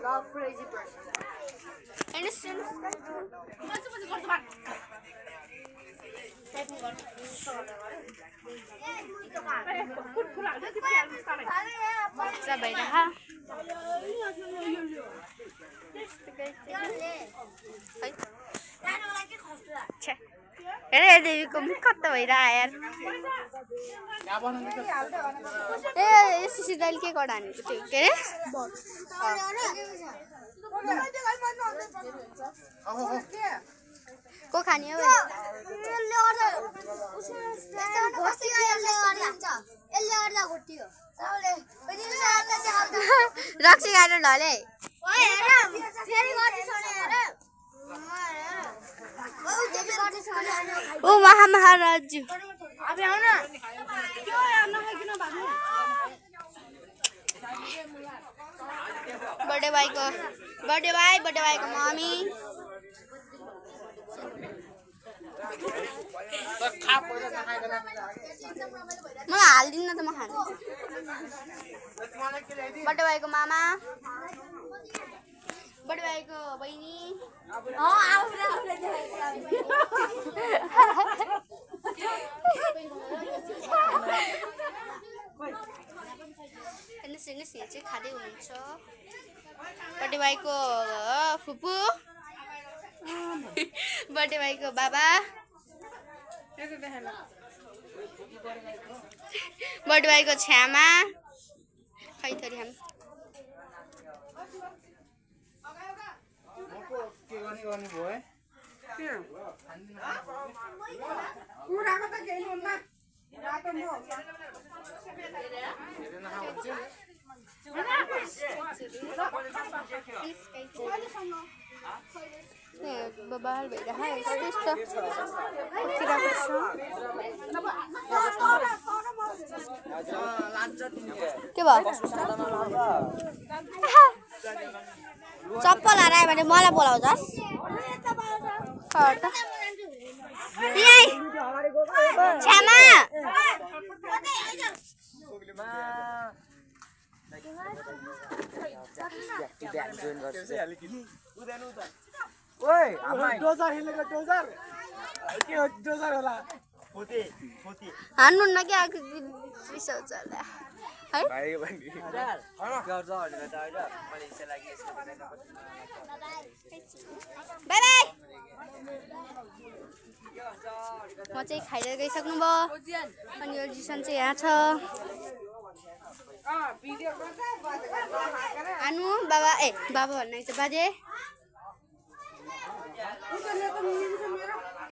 Love crazy person. Understand? Sabay dah. Ini Dewi kamu kata bayar air. Sisi dal ke kodan itu, ke? को खानी है रक्सी गाड़ी ढले ओ महाराज बड़े भाई को मम्मी मलाई हाल्दिन त म खानु बड़े भाइ को मामा बड़े भाइ को बहिनी हेर्नुहोस् यहाँ चाहिँ खाँदै हुनुहुन्छ बड़े भाइ को फुपू बड़े भाइ को बाबा बड़े भाइ को छ्यामा खै थरी हम बबाल भइरहेको यस्तो उठिरहेको छ के भयो चप्पल हरायो भने मलाई बोलाउँछस् छ्यामा ओए डोजर हिलेको डोजर के हो डोजर होला फोते हान्नु न के आको रिसौ चल्दा है भाइ भन्ने गर्छ भनेर त हैन मैले इच्छा लागि यसको बाइ बाइ म चाहिँ खाइदै गइसक्नु भयो अनि यो जिसन चाहिँ यहाँ छ आनु बाबा ए बाबा भन्नु चाहिँ बाजे